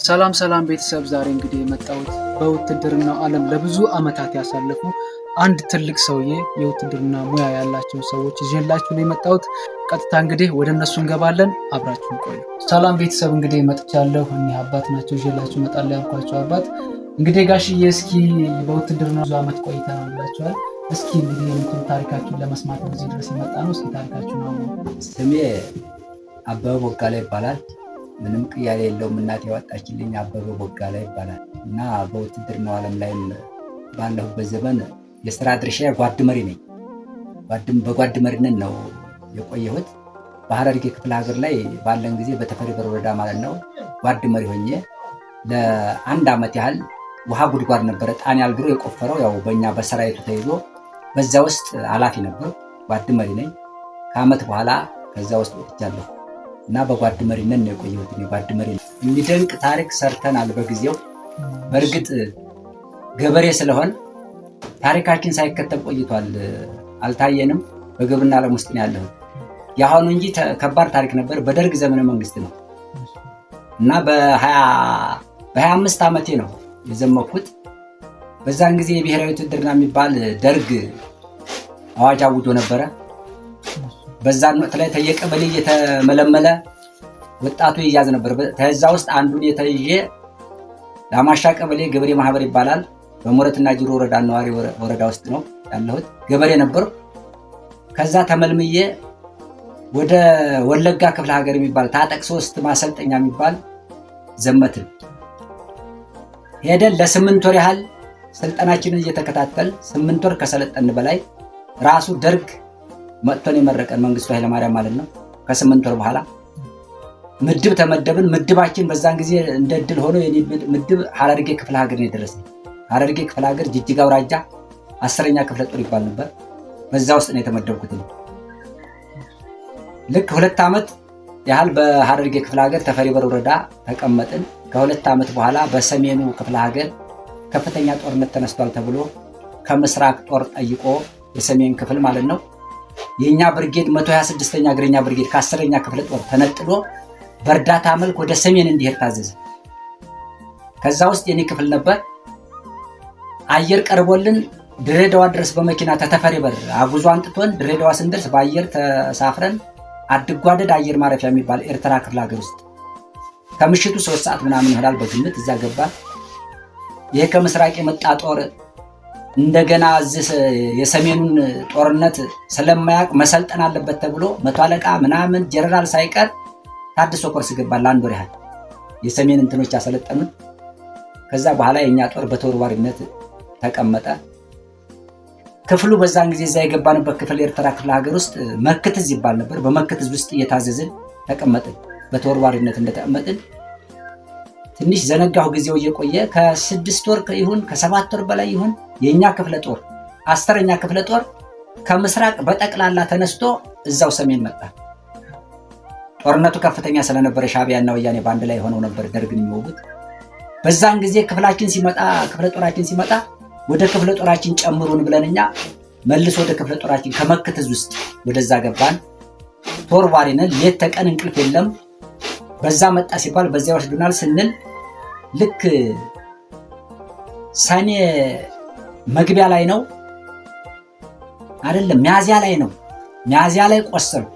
ሰላም ሰላም ቤተሰብ፣ ዛሬ እንግዲህ የመጣሁት በውትድርናው ዓለም ለብዙ ዓመታት ያሳለፉ አንድ ትልቅ ሰውዬ የውትድርና ሙያ ያላቸውን ሰዎች ይዤላችሁ ነው የመጣሁት። ቀጥታ እንግዲህ ወደ እነሱ እንገባለን። አብራችሁን ቆዩ። ሰላም ቤተሰብ፣ እንግዲህ መጥቻለሁ። እኒህ አባት ናቸው ይዤላችሁ እመጣለሁ ያልኳቸው አባት። እንግዲህ ጋሽዬ እስኪ በውትድርና ብዙ ዓመት ቆይተናል ብላችኋል። እስኪ እንግዲህ የምትሉ ታሪካችሁን ለመስማት ነው እዚህ ድረስ የመጣ ነው። እስኪ ታሪካችሁን አሁን። ስሜ አበበ ቦጋለ ይባላል። ምንም ቅያሬ የለውም። እናቴ ያወጣችልኝ አበበ ቦጋለ ይባላል እና በውትድርናው ዓለም ላይም ባለሁበት ዘመን የስራ ድርሻ ጓድ መሪ ነኝ። በጓድ መሪነት ነው የቆየሁት። በሐረርጌ ክፍለ ሀገር ላይ ባለን ጊዜ በተፈሪ በር ወረዳ ማለት ነው ጓድ መሪ ሆኜ ለአንድ ዓመት ያህል ውሃ ጉድጓድ ነበረ ጣንያል ድሮ የቆፈረው ያው በእኛ በሰራዊቱ ተይዞ በዛ ውስጥ ኃላፊ ነበር። ጓድ መሪ ነኝ። ከዓመት በኋላ ከዛ ውስጥ ወጥቻለሁ እና በጓድ መሪነት ነው የቆየሁት። ጓድ መሪ የሚደንቅ ታሪክ ሰርተናል በጊዜው። በእርግጥ ገበሬ ስለሆን ታሪካችን ሳይከተብ ቆይቷል፣ አልታየንም። በግብርና ዓለም ውስጥ ነው ያለሁት። የአሁኑ እንጂ ከባድ ታሪክ ነበር። በደርግ ዘመነ መንግስት ነው እና በ25 ዓመቴ ነው የዘመኩት። በዛን ጊዜ የብሔራዊ ውትድርና የሚባል ደርግ አዋጅ አውጆ ነበረ። በዛን ወቅት ላይ ተየቀበሌ እየተመለመለ ወጣቱ ይያዝ ነበር። ከዛ ውስጥ አንዱን የተይዤ ዳማሻ ቀበሌ ገበሬ ማህበር ይባላል። በሞረትና ጅሩ ወረዳ ነዋሪ ወረዳ ውስጥ ነው ያለሁት። ገበሬ ነበር። ከዛ ተመልምዬ ወደ ወለጋ ክፍለ ሀገር የሚባል ታጠቅ 3 ማሰልጠኛ የሚባል ዘመትን። ሄደን ለ8 ወር ያህል ስልጠናችንን እየተከታተል 8 ወር ከሰለጠን በላይ ራሱ ደርግ መጥቶን የመረቀን መንግስቱ ኃይለማርያም ማለት ነው። ከ8 ወር በኋላ ምድብ ተመደብን። ምድባችን በዛን ጊዜ እንደ እድል ሆኖ የኔ ምድብ ሐረርጌ ክፍለ ሀገር ነው የደረሰኝ። ሐረርጌ ክፍለ ሀገር ጅጅጋ አውራጃ 10ኛ ክፍለ ጦር ይባል ነበር። በዛ ውስጥ ነው የተመደብኩት። ልክ 2 ዓመት ያህል በሐረርጌ ክፍለ ሀገር ተፈሪ በር ወረዳ ተቀመጥን። ከ2 ዓመት በኋላ በሰሜኑ ክፍለ ሀገር ከፍተኛ ጦርነት ተነስቷል ተብሎ ከምስራቅ ጦር ጠይቆ የሰሜን ክፍል ማለት ነው የእኛ ብርጌድ 126ኛ እግረኛ ብርጌድ ከ10ኛ ክፍለ ጦር ተነጥሎ በእርዳታ መልክ ወደ ሰሜን እንዲሄድ ታዘዘ። ከዛ ውስጥ የኔ ክፍል ነበር። አየር ቀርቦልን ድሬዳዋ ድረስ በመኪና ተተፈሪ በር አጉዞ አንጥቶን ድሬዳዋ ስንደርስ በአየር ተሳፍረን አድጓደድ አየር ማረፊያ የሚባል ኤርትራ ክፍለ ሀገር ውስጥ ከምሽቱ 3 ሰዓት ምናምን ይሆናል በግምት እዛ ገባን። ይሄ ከምስራቅ የመጣ ጦር እንደገና እዚህ የሰሜኑን ጦርነት ስለማያውቅ መሰልጠን አለበት ተብሎ መቶ አለቃ ምናምን ጀነራል ሳይቀር ታድሶ ኮርስ ገባል። ለአንድ ወር ያህል የሰሜን እንትኖች ያሰለጠኑት። ከዛ በኋላ የእኛ ጦር በተወርዋሪነት ተቀመጠ። ክፍሉ በዛን ጊዜ እዛ የገባንበት ክፍል ኤርትራ ክፍለ ሀገር ውስጥ መክትዝ ይባል ነበር። በመክትዝ ውስጥ እየታዘዝን ተቀመጥን። በተወርዋሪነት እንደተቀመጥን ትንሽ ዘነጋሁ። ጊዜው እየቆየ ከ6 ወር ይሁን ከ7 ወር በላይ ይሁን የእኛ ክፍለ ጦር 10ኛ ክፍለ ጦር ከምስራቅ በጠቅላላ ተነስቶ እዛው ሰሜን መጣ። ጦርነቱ ከፍተኛ ስለነበረ ሻዕቢያና ወያኔ በአንድ ላይ ሆነው ነበር ደርግን የሚወጉት። በዛን ጊዜ ክፍላችን ሲመጣ ክፍለ ጦራችን ሲመጣ ወደ ክፍለ ጦራችን ጨምሩን ብለን እኛ መልሶ ወደ ክፍለ ጦራችን ከመክትዝ ውስጥ ወደዛ ገባን። ተወርዋሪ ነን። ሌት ተቀን እንቅልፍ የለም። በዛ መጣ ሲባል በዚያ ወስዱናል ስንል ልክ ሰኔ መግቢያ ላይ ነው አይደለም፣ ሚያዚያ ላይ ነው። ሚያዚያ ላይ ቆሰልኩ።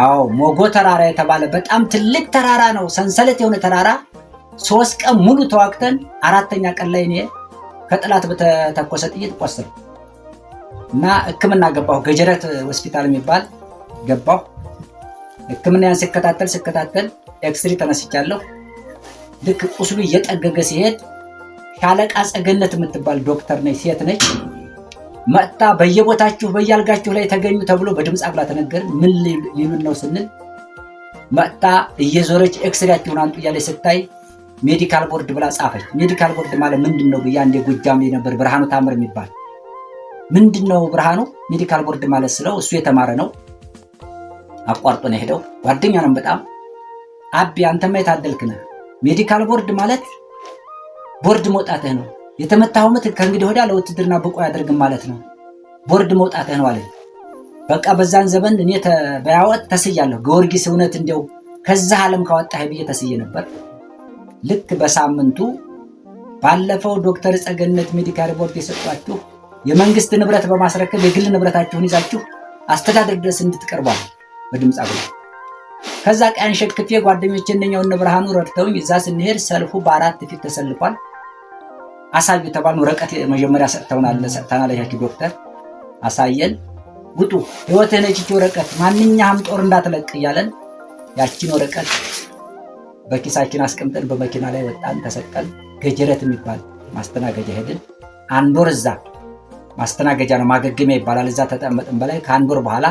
አዎ ሞጎ ተራራ የተባለ በጣም ትልቅ ተራራ ነው፣ ሰንሰለት የሆነ ተራራ። 3 ቀን ሙሉ ተዋግተን አራተኛ ቀን ላይ እኔ ከጠላት በተተኮሰ ጥይት ቆሰልኩ እና ሕክምና ገባሁ። ገጀረት ሆስፒታል የሚባል ገባሁ። ሕክምናያን ስከታተል ስከታተል ኤክስሪ ተነስቻለሁ። ልክ ቁስሉ እየጠገገ ሲሄድ ሻለቃ ጸገነት የምትባል ዶክተር ነች፣ ሴት ነች። መጥታ በየቦታችሁ በየአልጋችሁ ላይ ተገኙ ተብሎ በድምፅ አጉላ ተነገርን። ምን ሊሉን ነው ስንል መጥታ እየዞረች ኤክስሪያችሁን አምጡ እያለች ስታይ medical board ብላ ጻፈች። Medical board ማለት ምንድን ነው ብዬ አንዴ ጎጃም ላይ ነበር ብርሃኑ ታምር የሚባል ምንድን ነው ብርሃኑ medical board ማለት ስለው እሱ የተማረ ነው አቋርጦ ነው የሄደው። ጓደኛ ነው በጣም አቢ አንተማ የታደልክ ነህ። Medical board ማለት ቦርድ መውጣትህ ነው። የተመታኸው ምት ከእንግዲህ ወዲያ ለውትድርና ብቁ አያደርግም ማለት ነው። ቦርድ መውጣትህ ነው አለኝ። በቃ በዛን ዘመን እኔ በያወጥ ተስያለሁ። ጊዮርጊስ እውነት እንዲያው ከዛ ዓለም ካወጣህ ብዬ ተስዬ ነበር። ልክ በሳምንቱ ባለፈው ዶክተር ጸገነት medical report የሰጧችሁ የመንግስት ንብረት በማስረከብ የግል ንብረታችሁን ይዛችሁ አስተዳደር ድረስ እንድትቀርቧል በድምፅ አጉል። ከዛ ቀን ሸክፌ ጓደኞቼ እነኛው እነ ብርሃኑ ረድተውኝ እዛ ስንሄድ ሰልፉ በአራት ፊት ተሰልፏል። አሳዩ ተባልን። ወረቀት መጀመሪያ ሰጥተውናል ሰጥተናል። ያቺ ዶክተር አሳየን። ውጡ ህይወትህ ነች ይህች ወረቀት፣ ማንኛውም ጦር እንዳትለቅ እያለን ያቺን ወረቀት በኪሳችን አስቀምጠን በመኪና ላይ ወጣን። ተሰቀል ገጀረት የሚባል ማስተናገጃ ሄድን። አንድ ወር እዛ ማስተናገጃ ነው ማገገሚያ ይባላል። እዛ ተጠመጥን በላይ ከአንድ ወር በኋላ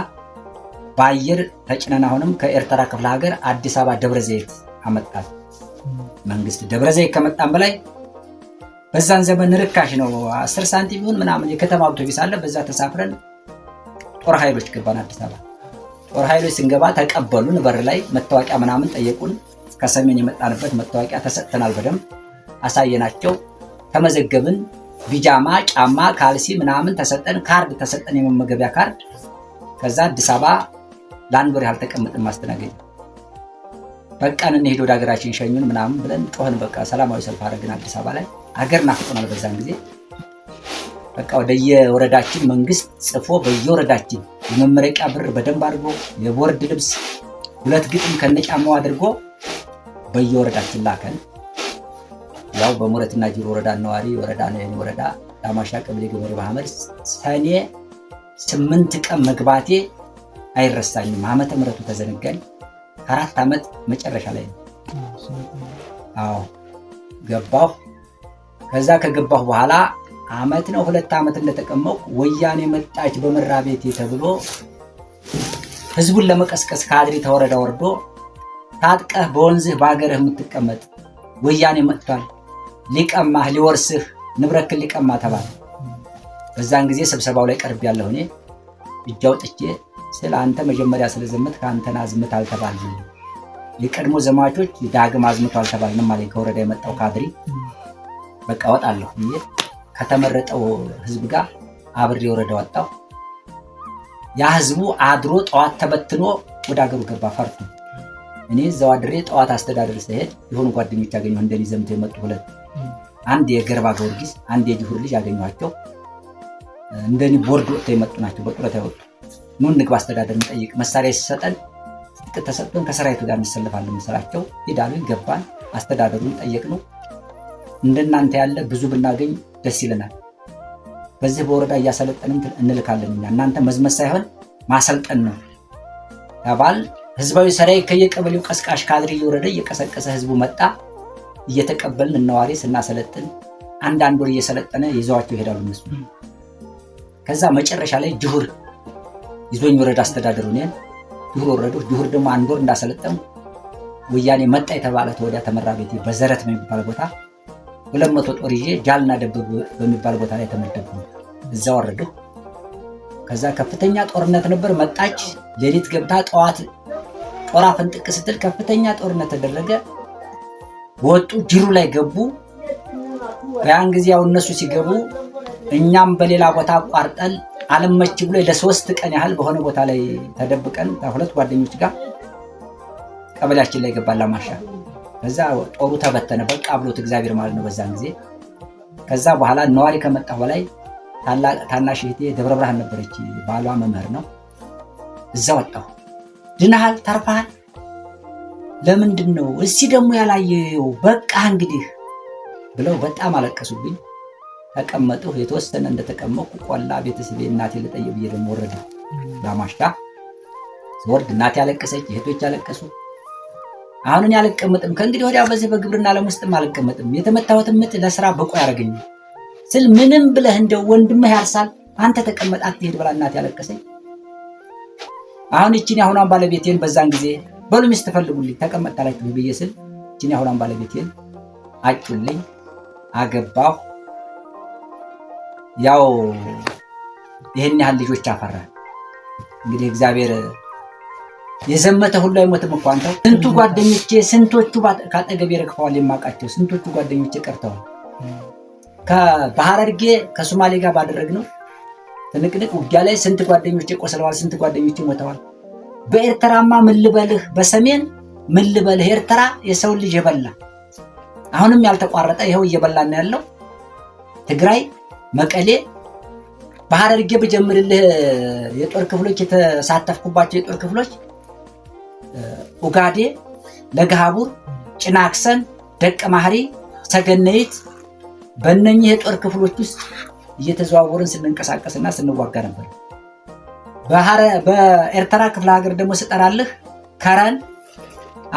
በአየር ተጭነን አሁንም ከኤርትራ ክፍለ ሀገር አዲስ አበባ ደብረ ዘይት አመጣን መንግስት። ደብረ ዘይት ከመጣን በላይ በዛን ዘመን ርካሽ ነው፣ 10 ሳንቲም ይሁን ምናምን የከተማ አውቶቢስ አለ። በዛ ተሳፍረን ጦር ኃይሎች ገባን አዲስ አበባ። ጦር ኃይሎች ስንገባ ተቀበሉን። በር ላይ መታወቂያ ምናምን ጠየቁን። ከሰሜን የመጣንበት መታወቂያ ተሰጥተናል። በደንብ አሳየናቸው። ተመዘገብን። ቢጃማ፣ ጫማ፣ ካልሲ ምናምን ተሰጠን። ካርድ ተሰጠን፣ የመመገቢያ ካርድ። ከዛ አዲስ አበባ ለአንድ ወር ያህል ተቀምጥን ማስተናገጃ። በቃን እንሄድ ወደ ሀገራችን ሸኙን ምናምን ብለን ጮህን። በቃ ሰላማዊ ሰልፍ አደረግን አዲስ አበባ ላይ። አገር ናፍቆናል በዛን ጊዜ። በቃ ወደየወረዳችን መንግስት ጽፎ በየወረዳችን የመመረቂያ ብር በደንብ አድርጎ የቦርድ ልብስ 2 ግጥም ከነጫማው አድርጎ በየወረዳችን ላከን። ያው በሙረትና ጅሩ ወረዳ ነዋሪ ወረዳ ነው የኔ ወረዳ ዳማሻ ቀበሌ ገበሬ ማህመድ ሰኔ 8 ቀን መግባቴ አይረሳኝም። ዓመተ ምህረቱ ተዘነጋኝ። ከ4 ዓመት መጨረሻ ላይ ነው። አዎ ገባሁ። ከዛ ከገባሁ በኋላ ዓመት ነው 2 ዓመት እንደተቀመጥኩ ወያኔ መጣች በመራ ቤቴ ተብሎ ህዝቡን ለመቀስቀስ ካድሬ ተወረዳ ወርዶ ታጥቀህ በወንዝህ በአገርህ የምትቀመጥ ወያኔ መጥቷል ሊቀማህ ሊወርስህ ንብረክን ሊቀማ ተባለ። በዛን ጊዜ ስብሰባው ላይ ቀርብ ያለሁ እኔ እጅ አውጥቼ ስለ አንተ መጀመሪያ ስለዘመትክ አንተን አዝምት አልተባልንም፣ የቀድሞ ዘማቾች ዳግም አዝምቱ አልተባልንም አለኝ ከወረዳ የመጣው ካድሬ። በቃ እወጣለሁ ብዬ ከተመረጠው ህዝብ ጋር አብሬ ወረዳ ወጣሁ። ያ ህዝቡ አድሮ ጠዋት ተበትኖ ወደ አገሩ ገባ ፈርቶ። እኔ እዛው አድሬ ጠዋት አስተዳደር ስሄድ የሆኑ ጓደኞች አገኘሁ፣ እንደኔ ዘምተው የመጡ 2፣ አንድ የገርባ ጊዮርጊስ አንድ የጅሁር ልጅ አገኘኋቸው። እንደኔ ቦርድ ወጥተው የመጡ ናቸው፣ በጡረታ የወጡ። ኑ እንግባ አስተዳደር እንጠይቅ፣ መሳሪያ ሲሰጠን ትጥቅ ተሰጥቶን ከሰራዊቱ ጋር እንሰለፋለን መሰላቸው። ሄዳሉኝ፣ ገባን፣ አስተዳደሩን ጠየቅነው። እንደናንተ ያለ ብዙ ብናገኝ ደስ ይለናል፣ በዚህ በወረዳ እያሰለጠንም እንልካለን እኛ፣ እናንተ መዝመት ሳይሆን ማሰልጠን ነው ተባል። ህዝባዊ ሰራዊት ከየቀበሌው ቀስቃሽ ካድሬ እየወረደ እየቀሰቀሰ ህዝቡ መጣ። እየተቀበልን እነዋሪ ስናሰለጥን አንዳንድ ወር እየሰለጠነ ይዘዋቸው ይሄዳሉ እነሱ። ከዛ መጨረሻ ላይ ጅሁር ይዞኝ ወረዳ አስተዳደሩ እኔን ጅሁር ወረዱ። ጅሁር ደግሞ አንድ ወር እንዳሰለጠን ወያኔ መጣ የተባለ ተወዲያ ተመራ ቤቴ በዘረት በሚባል ቦታ 200 ጦር ይዤ ጃልና ደብብ በሚባል ቦታ ላይ ተመደብኩ። እዛ ወረድኩ። ከዛ ከፍተኛ ጦርነት ነበር። መጣች ሌሊት ገብታ ጠዋት ጦራ ፍንጥቅ ስትል ከፍተኛ ጦርነት ተደረገ። ወጡ፣ ጅሩ ላይ ገቡ። ያን ጊዜ ያው እነሱ ሲገቡ እኛም በሌላ ቦታ አቋርጠን አልመች ብሎ ለ3 ቀን ያህል በሆነ ቦታ ላይ ተደብቀን ከሁለት ጓደኞች ጋር ቀበሌያችን ላይ ገባን ላማሻ። ከዛ ጦሩ ተበተነ በቃ ብሎት እግዚአብሔር ማለት ነው በዛን ጊዜ። ከዛ በኋላ ነዋሪ ከመጣሁ በላይ ታናሽ እህቴ ደብረ ብርሃን ነበረች፣ ባሏ መምህር ነው። እዛ ወጣሁ። ድነሃል፣ ተርፈሃል፣ ለምንድን ነው እዚህ ደግሞ ያላየው? በቃ እንግዲህ ብለው በጣም አለቀሱብኝ። ተቀመጥሁ። የተወሰነ እንደተቀመጥኩ ቆላ ቤተሰቤ እናቴ ልጠይቅ ብዬ ደግሞ ወረድኩ ላማሻ። ስወርድ እናቴ አለቀሰች፣ እህቶች አለቀሱ። አሁን እኔ አልቀመጥም ከእንግዲህ ወዲያ በዚህ በግብርና ዓለም ውስጥም አልቀመጥም፣ የተመታሁትን ምት ለስራ ብቁ ያደርገኝ ስል ምንም ብለህ እንደው ወንድምህ ያርሳል አንተ ተቀመጥ አትሄድ ብላ እናቴ አለቀሰች። አሁን እቺን ያሁኗን ባለቤቴን በዛን ጊዜ በሉ ሚስት ፈልጉልኝ ተቀመጥ አላችሁ ብዬ ስል እቺን ያሁኗን ባለቤቴን አጩልኝ፣ አገባሁ። ያው ይሄን ያህል ልጆች አፈራ። እንግዲህ እግዚአብሔር የዘመተ ሁሉ አይሞትም እኮ አንተው። ስንቱ ጓደኞቼ ስንቶቹ ካጠገቤ ረግፈዋል፣ የማውቃቸው ስንቶቹ ጓደኞቼ ቀርተዋል። ከባሐረርጌ ከሶማሌ ጋር ባደረግነው ትንቅንቅ ውጊያ ላይ ስንት ጓደኞቼ ቆስለዋል፣ ስንት ጓደኞቼ ሞተዋል። በኤርትራማ ምን ልበልህ፣ በሰሜን ምን ልበልህ፣ ኤርትራ የሰው ልጅ የበላ አሁንም ያልተቋረጠ ይኸው እየበላን ያለው ትግራይ መቀሌ በሐረርጌ ብጀምርልህ የጦር ክፍሎች የተሳተፍኩባቸው የጦር ክፍሎች ኡጋዴ፣ ለገሃቡር፣ ጭናክሰን፣ ደቀ ማህሪ፣ ሰገነይት በእነኚህ የጦር ክፍሎች ውስጥ እየተዘዋወርን ስንንቀሳቀስና ስንዋጋ ነበር። በኤርትራ ክፍለ ሀገር ደግሞ ስጠራልህ ከረን፣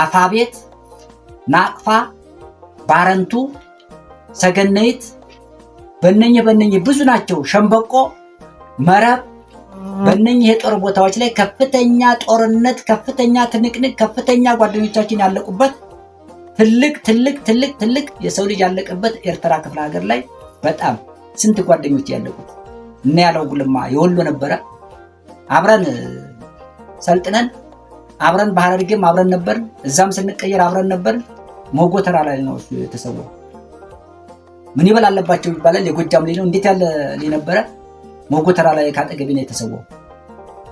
አፋቤት፣ ናቅፋ፣ ባረንቱ፣ ሰገነይት በእነኚህ ብዙ ናቸው። ሸምበቆ፣ መረብ በእነኚህ የጦር ቦታዎች ላይ ከፍተኛ ጦርነት፣ ከፍተኛ ትንቅንቅ፣ ከፍተኛ ጓደኞቻችን ያለቁበት ትልቅ ትልቅ ትልቅ ትልቅ የሰው ልጅ ያለቀበት ኤርትራ ክፍለ ሀገር ላይ በጣም ስንት ጓደኞች ያለቁት እና ያለው ጉልማ የወሎ ነበረ። አብረን ሰልጥነን አብረን በሐረርጌም አብረን ነበርን። እዛም ስንቀየር አብረን ነበርን። ሞጎተራ ላይ ነው እሱ የተሰዋው። ምን ይበል አለባቸው ይባላል። የጎጃም ልጅ ነው። እንዴት ያለ ልጅ ነበረ። ሞጎተራ ላይ ካጠገቤ ነው የተሰዋው።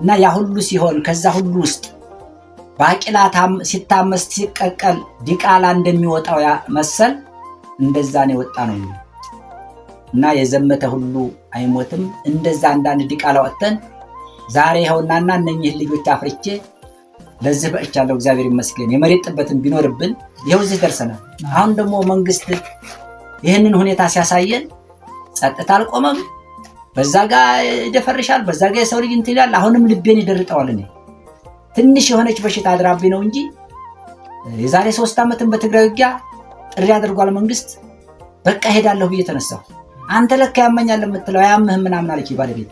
እና ያ ሁሉ ሲሆን ከዛ ሁሉ ውስጥ ባቂላ ሲታመስ ሲቀቀል ዲቃላ እንደሚወጣው ያ መሰል እንደዛ ነው የወጣ ነው። እና የዘመተ ሁሉ አይሞትም። እንደዛ አንዳንድ ዲቃላ ወጥተን ዛሬ ይኸውናና እነኚህን ልጆች አፍርቼ ለዚህ በቅቻለሁ። እግዚአብሔር ይመስገን። የመሬት ጥበትን ቢኖርብን ይኸው እዚህ ደርሰናል። አሁን ደግሞ መንግስት ይህንን ሁኔታ ሲያሳየን ጸጥታ አልቆመም። በዛ ጋ ይደፈርሻል፣ በዛ ጋ የሰው ልጅ እንትን ይላል። አሁንም ልቤን ይደርጠዋል። እኔ ትንሽ የሆነች በሽታ አድራቢ ነው እንጂ የዛሬ 3 ዓመትም በትግራይ ውጊያ ጥሪ አድርጓል መንግስት። በቃ ሄዳለሁ ብዬ ተነሳሁ። አንተ ለካ ያመኛል የምትለው አያምህም ምናምን አለች ባለቤት።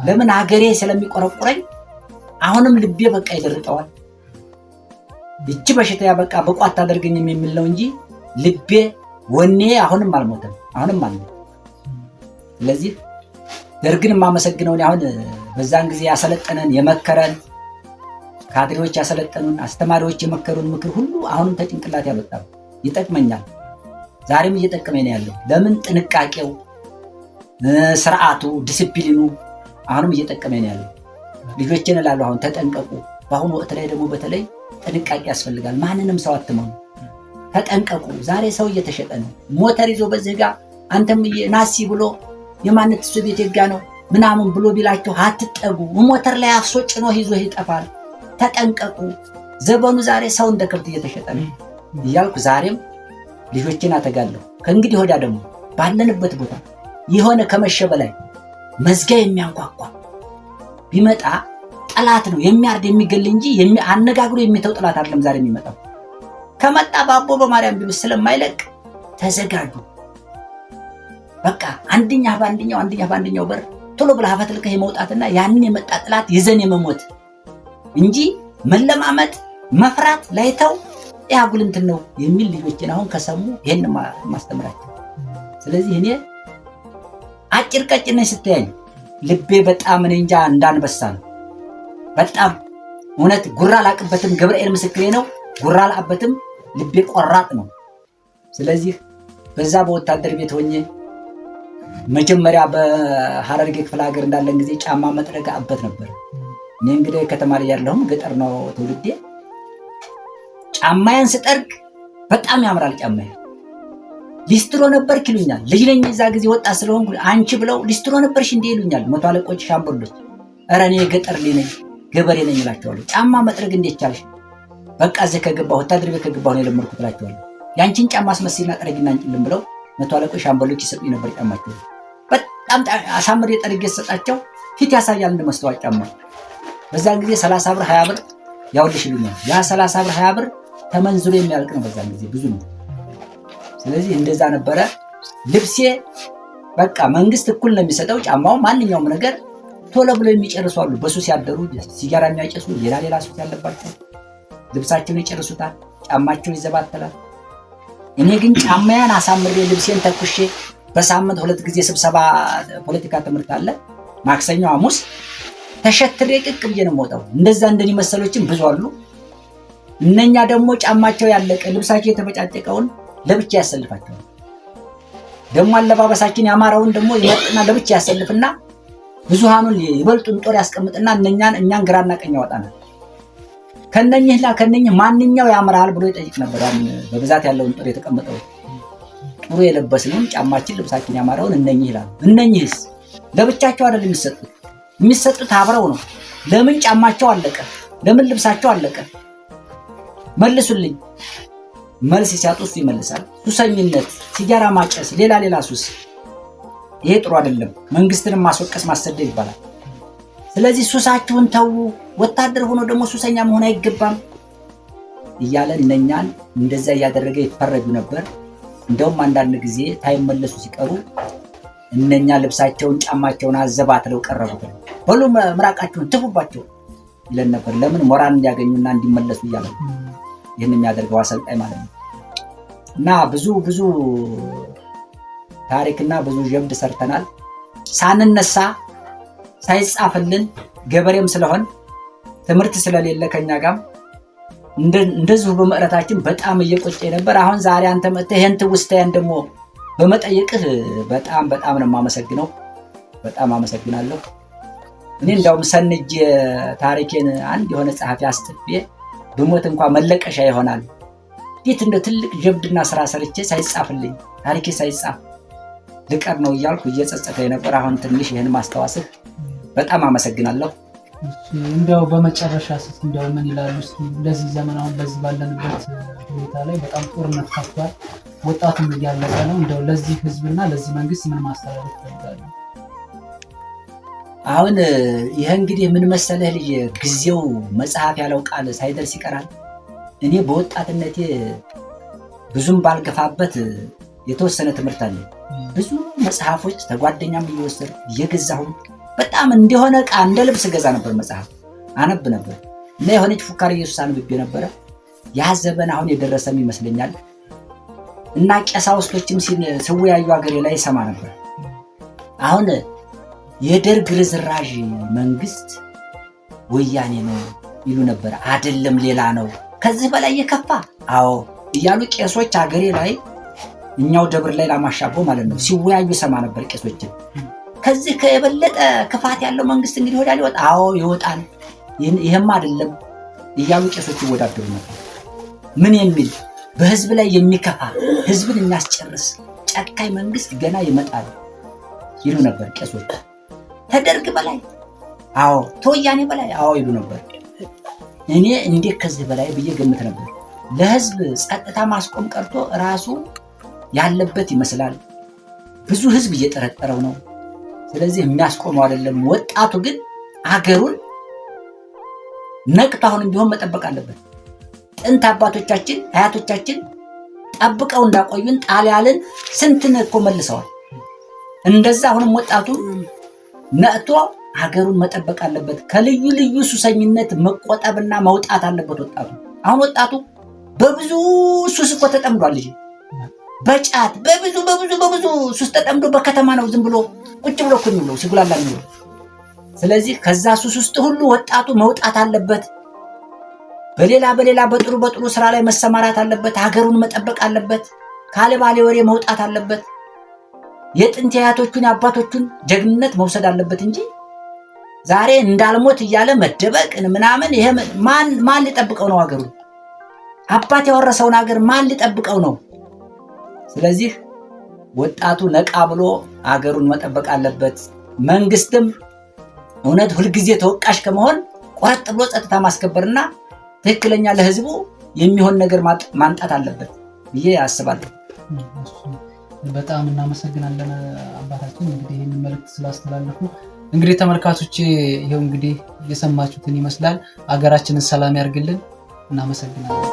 ለምን ሀገሬ ስለሚቆረቁረኝ አሁንም ልቤ በቃ ይደርጠዋል። እቺ በሽታ ያበቃ በቋት አታደርገኝም የሚል ነው እንጂ ልቤ ወኔ አሁንም አልሞተም፣ አሁንም አልሞተም። ስለዚህ ደርግን የማመሰግነው አሁን በዛን ጊዜ ያሰለጠነን የመከረን ካድሬዎች ያሰለጠኑን አስተማሪዎች የመከሩን ምክር ሁሉ አሁንም ተጭንቅላት ያልወጣም ይጠቅመኛል። ዛሬም እየጠቀመኝ ነው ያለው። ለምን ጥንቃቄው፣ ስርዓቱ፣ ዲሲፕሊኑ አሁንም እየጠቀመኝ ነው ያለው። ልጆችን እላለሁ አሁን ተጠንቀቁ። በአሁኑ ወቅት ላይ ደግሞ በተለይ ጥንቃቄ ያስፈልጋል። ማንንም ሰው አትመኑ፣ ተጠንቀቁ። ዛሬ ሰው እየተሸጠ ነው። ሞተር ይዞ በዚህ ጋር አንተም ናሲ ብሎ የማነት እሱ ቤት ጋ ነው ምናምን ብሎ ቢላቸው አትጠጉ። ሞተር ላይ አፍሶ ጭኖ ይዞ ይጠፋል። ተጠንቀቁ። ዘመኑ ዛሬ ሰው እንደ ከብት እየተሸጠ ነው እያልኩ ዛሬም ልጆችን አተጋለሁ። ከእንግዲህ ወዲያ ደግሞ ባለንበት ቦታ የሆነ ከመሸ በላይ መዝጊያ የሚያንኳኳ ቢመጣ ጠላት ነው የሚያርድ የሚገል እንጂ አነጋግሮ የሚተው ጠላት አይደለም። ዛሬ የሚመጣው ከመጣ በአቦ በማርያም ቢሉ ስለማይለቅ ተዘጋጁ። በቃ አንደኛ በአንደኛው አንደኛ በአንደኛው በር ቶሎ ብለህ አፈትልከህ የመውጣትና ያንን የመጣ ጠላት ይዘን የመሞት እንጂ መለማመጥ መፍራት ላይተው ያጉል እንትን ነው የሚል ልጆችን አሁን ከሰሙ ይሄን ማስተምራቸው። ስለዚህ እኔ አጭር ቀጭን ነኝ ስትያኝ ልቤ በጣም እኔ እንጃ እንዳንበሳ ነው። በጣም እውነት ጉራ አላቅበትም። ገብርኤል ምስክሬ ነው። ጉራ አላቅበትም። ልቤ ቆራጥ ነው። ስለዚህ በዛ በወታደር ቤት ሆኜ መጀመሪያ በሐረርጌ ክፍለ ሀገር እንዳለን ጊዜ ጫማ መጥረግ አበት ነበር። እኔ እንግዲህ ከተማ ላይ ያለሁም ገጠር ነው ትውልዴ። ጫማዬን ስጠርግ በጣም ያምራል ጫማዬ። ሊስትሮ ነበርክ ይሉኛል። ልጅ ነኝ እዛ ጊዜ ወጣት ስለሆንኩ አንቺ ብለው ሊስትሮ ነበርሽ እንዴ ይሉኛል መቶ አለቆች፣ ሻምበሎች። ኧረ እኔ የገጠር ልጅ ነኝ ገበሬ ነኝ እላቸዋለሁ። ጫማ መጥረግ እንዴት ቻልሽ? በቃ እዚህ ከገባሁ ወታደር ቤት ከገባሁ ነው የለመድኩት እላቸዋለሁ። ያንቺን ጫማ አስመስይና ጥረጊና አንጭልን ብለው መቶ አለቆች፣ ሻምበሎች ይሰጡኝ ነበር ጫማቸው። በጣም አሳምሬ ጠርጌ ስሰጣቸው ፊት ያሳያል እንደ መስተዋት ጫማ። በዛን ጊዜ 30 ብር 20 ብር ያውልሽ ይሉኛል። ያ 30 ብር 20 ብር ተመንዝሮ የሚያልቅ ነው። በዛን ጊዜ ብዙ ነው። ስለዚህ እንደዛ ነበረ ልብሴ። በቃ መንግስት እኩል ነው የሚሰጠው ጫማው፣ ማንኛውም ነገር ቶሎ ብሎ የሚጨርሱ አሉ። በሱስ ያደሩ ሲጋራ የሚያጨሱ ሌላ ሌላ ሱስ ያለባቸው ልብሳቸውን ይጨርሱታል፣ ጫማቸውን ይዘባተላል። እኔ ግን ጫማያን አሳምሬ ልብሴን ተኩሼ በሳምንት 2 ጊዜ ስብሰባ ፖለቲካ ትምህርት አለ፣ ማክሰኞ፣ ሐሙስ ተሸትሬ ቅቅ ብዬ ነው የምወጣው። እንደዛ እንደኔ መሰሎችም ብዙ አሉ። እነኛ ደግሞ ጫማቸው ያለቀ ልብሳቸው የተበጫጨቀውን ለብቻ ያሰልፋቸዋል። ደግሞ አለባበሳችን ያማረውን ደግሞ ይመርጥና ለብቻ ያሰልፍና ብዙሃኑን ይበልጡን ጦር ያስቀምጥና እነኛን እኛን ግራና ቀኝ ያወጣናል። ከነኝህና ከነኝህ ማንኛው ያምራል ብሎ ይጠይቅ ነበር። ያን በብዛት ያለውን ጦር የተቀመጠው ጥሩ የለበስነውን ጫማችን፣ ልብሳችን ያማረውን እነኚህ ይላሉ። እነኚህስ ለብቻቸው አይደለም የሚሰጡት፣ የሚሰጡት አብረው ነው። ለምን ጫማቸው አለቀ? ለምን ልብሳቸው አለቀ? መልሱልኝ። መልስ ሲያጡ እሱ ይመልሳል። ሱሰኝነት፣ ሲጃራ ማጨስ፣ ሌላ ሌላ ሱስ፣ ይሄ ጥሩ አይደለም። መንግስትንም ማስወቀስ ማሰደብ ይባላል። ስለዚህ ሱሳችሁን ተዉ። ወታደር ሆኖ ደግሞ ሱሰኛ መሆን አይገባም እያለ እነኛን እንደዚያ እያደረገ ይፈረጁ ነበር። እንደውም አንዳንድ ጊዜ ታይመለሱ ሲቀሩ እነኛ ልብሳቸውን ጫማቸውን አዘባትለው ቀረቡት። በሉ ምራቃቸውን ትፉባቸው ይለን ነበር። ለምን ሞራል እንዲያገኙና እንዲመለሱ እያለ ይህን የሚያደርገው አሰልጣኝ ማለት ነው። እና ብዙ ብዙ ታሪክና ብዙ ጀብድ ሰርተናል። ሳንነሳ ሳይጻፍልን ገበሬም ስለሆን ትምህርት ስለሌለ ከኛ ጋም እንደዚሁ በምዕረታችን በጣም እየቆጨ ነበር። አሁን ዛሬ አንተ መጥተህ ይሄን ትውስታዬን ደግሞ በመጠየቅህ በጣም በጣም ነው የማመሰግነው። በጣም አመሰግናለሁ። እኔ እንዳውም ሰንጄ ታሪኬን አንድ የሆነ ጸሐፊ አስጥፌ ብሞት እንኳ መለቀሻ ይሆናል። እንዴት እንደ ትልቅ ጀብድና ስራ ሰርቼ ሳይጻፍልኝ ታሪኬ ሳይጻፍ ልቀር ነው እያልኩ እየጸጸተ የነበር። አሁን ትንሽ ይህን ማስታወስህ በጣም አመሰግናለሁ። እንዲያው በመጨረሻ እንዲያው ምን ይላሉ ለዚህ ዘመን አሁን በዚህ ባለንበት ሁኔታ ላይ በጣም ጦርነት ከፍቷል፣ ወጣቱም እያለቀ ነው። እንዲያው ለዚህ ህዝብና ለዚህ መንግስት ምን ማስተላለፍ ይፈልጋሉ? አሁን ይህ እንግዲህ ምን መሰለህ ልጅ፣ ጊዜው መጽሐፍ ያለው ቃል ሳይደርስ ይቀራል። እኔ በወጣትነቴ ብዙም ባልገፋበት የተወሰነ ትምህርት አለ። ብዙ መጽሐፎች ተጓደኛም እየወሰድኩ እየገዛሁም በጣም እንደሆነ ዕቃ እንደ ልብስ ገዛ ነበር፣ መጽሐፍ አነብ ነበር እና የሆነች ፉካሪ ኢየሱስ አንብቤ ነበረ። ያ ዘመን አሁን የደረሰም ይመስለኛል። እና ቀሳውስቶችም ሲወያዩ ሀገሬ ላይ ሰማ ነበር። አሁን የደርግ ርዝራዥ መንግስት ወያኔ ነው ይሉ ነበር። አይደለም ሌላ ነው፣ ከዚህ በላይ የከፋ አዎ እያሉ ቄሶች ሀገሬ ላይ እኛው ደብር ላይ ላማሻቦ ማለት ነው ሲወያዩ ሰማ ነበር ቄሶችን። ከዚህ ከየበለጠ ክፋት ያለው መንግስት እንግዲህ ወዲያ ሊወጣ አዎ ይወጣል፣ ይህም አይደለም እያሉ ቄሶች ይወዳደሩ ነበር። ምን የሚል በህዝብ ላይ የሚከፋ ህዝብን የሚያስጨርስ ጨካኝ መንግስት ገና ይመጣል ይሉ ነበር ቄሶች። ተደርግ በላይ አዎ፣ ተወያኔ በላይ አዎ ይሉ ነበር። እኔ እንዴት ከዚህ በላይ ብዬ ገምት ነበር። ለህዝብ ጸጥታ ማስቆም ቀርቶ ራሱ ያለበት ይመስላል። ብዙ ህዝብ እየጠረጠረው ነው። ስለዚህ የሚያስቆመው አይደለም። ወጣቱ ግን አገሩን ነቅቶ አሁንም ቢሆን መጠበቅ አለበት። ጥንት አባቶቻችን አያቶቻችን ጠብቀው እንዳቆዩን ጣሊያንን ስንትን እኮ መልሰዋል። እንደዛ አሁንም ወጣቱ ነቅቶ ሀገሩን መጠበቅ አለበት። ከልዩ ልዩ ሱሰኝነት መቆጠብና መውጣት አለበት ወጣቱ። አሁን ወጣቱ በብዙ ሱስ እኮ ተጠምዷል። ልጅ በጫት በብዙ በብዙ በብዙ ሱስ ተጠምዶ በከተማ ነው ዝም ብሎ ቁጭ ብሎ እኮ የሚውለው ሲጉላላ የሚውለው። ስለዚህ ከዛ ሱስ ውስጥ ሁሉ ወጣቱ መውጣት አለበት። በሌላ በሌላ በጥሩ በጥሩ ስራ ላይ መሰማራት አለበት። ሀገሩን መጠበቅ አለበት። ካለባሌ ወሬ መውጣት አለበት። የጥንት አያቶቹን አባቶቹን ጀግንነት መውሰድ አለበት እንጂ ዛሬ እንዳልሞት እያለ መደበቅ ምናምን፣ ይሄ ማን ሊጠብቀው ነው? ሀገሩን አባት ያወረሰውን ሀገር ማን ሊጠብቀው ነው? ስለዚህ ወጣቱ ነቃ ብሎ ሀገሩን መጠበቅ አለበት። መንግስትም እውነት ሁልጊዜ ተወቃሽ ከመሆን ቆረጥ ብሎ ጸጥታ ማስከበርና ትክክለኛ ለህዝቡ የሚሆን ነገር ማምጣት አለበት ብዬ አስባለሁ። በጣም እናመሰግናለን አባታችን፣ እንግዲህ ይህንን መልእክት ስላስተላለፉ። እንግዲህ ተመልካቾቼ ይኸው እንግዲህ የሰማችሁትን ይመስላል። ሀገራችንን ሰላም ያርግልን። እናመሰግናለን።